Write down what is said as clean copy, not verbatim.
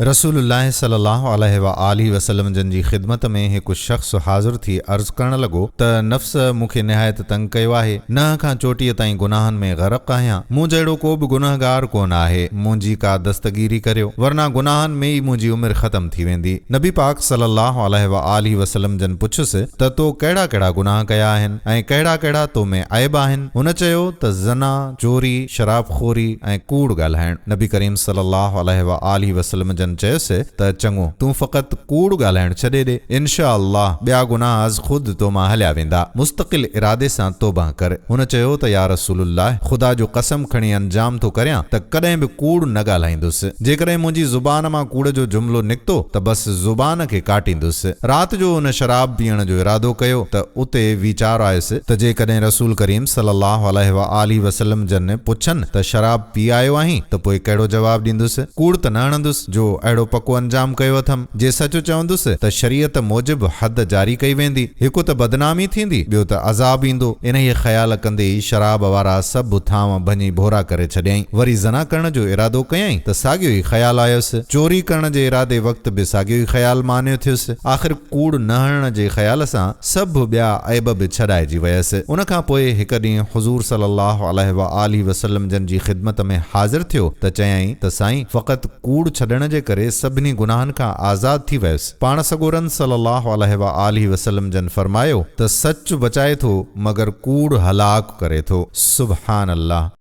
رسول الله صلي الله عليه واٰله وسلم جن جي خدمت ۾ هڪ شخص حاضر ٿي عرض ڪرڻ لڳو ته نفس مون کي نهايت تنگ ڪيو آهي، ننهن کان چوٽيء تائين گناهن ۾ غرق آهيان، مون جهڙو ڪو به گنهگار ڪونه آهي، منهنجي ڪا دستگيري ڪريو، ورنه گناهن ۾ ئي منهنجي عمر ختم ٿي ويندي. نبي پاڪ صلي الله عليه واٰله وسلم جن پڇيس ته تو ڪهڙا ڪهڙا گناهه ڪيا آهن ۽ ڪهڙا ڪهڙا تو ۾ عيب آهن؟ هن چيو ته زنا، چوري، شراب خوري ۽ ڪوڙ ڳالهائڻ. نبي ڪريم صلي الله عليه واٰله وسلم جن چيس ته چڱو تون فقط ڪوڙ ڳالهائڻ ڇڏي ڏي، ان شاء الله ٻيا گناهه از خود تو مان هليا ويندا، مستقل ارادي سان توبه ڪر. هن چيو ته يا رسول الله خدا جو قسم کڻي انجام ٿو ڪريان ته ڪڏهن به ڪوڙ نه ڳالهائيندس، جيڪڏهن منهنجي زبان مان ڪوڙ جو جملو نڪتو ته بس زبان کي ڪاٽيندس. رات جو هن شراب پيئڻ جو ارادو ڪيو ته اتي ويچار آيس ته جيڪڏهن رسول ڪريم صلي الله عليه واٰله وسلم جن پڇن ته شراب پي آيو آهين ته پوء ڪهڙو جواب ڏيندس؟ ڪوڙ ته نه هڻندس، جو اهڙو پڪو انجام ڪيو اٿم. جي سچ چوندس ته شريعت موجب حد جاري ڪئي ويندي. هڪ ته بدنامي ٿيندي، ٻيو ته عذاب ايندو. انهيء خيال ڪندي ئي شراب وارا سڀ ٿانو ڀڃي ڀورا ڪري ڇڏيائين. وري زنا ڪرڻ جو ارادو ڪيائين ته ساڳيو ئي خيال آيس. چوري ڪرڻ جي ارادي وقت به ساڳيو ئي خيال مانع ٿيس. آخر ڪوڙ نه هڻڻ جي خيال سان سڀ ٻيا عيب به ڇڏائجي ويس. ان کان پوء هڪ ڏينهن حضور صلي الله عليه واٰله وسلم جن جي خدمت ۾ حاضر ٿيو ته چيائين ته سائين فقط ڪوڙ ڇڏڻ جي ڪري سڀني گناهن کان آزاد ٿي ويس. پاڻ سڳورن صلي الله عليه واٰله وسلم جن فرمايو ته سچ بچائي ٿو مگر ڪوڙ هلاڪ ڪري ٿو. سبحان الله.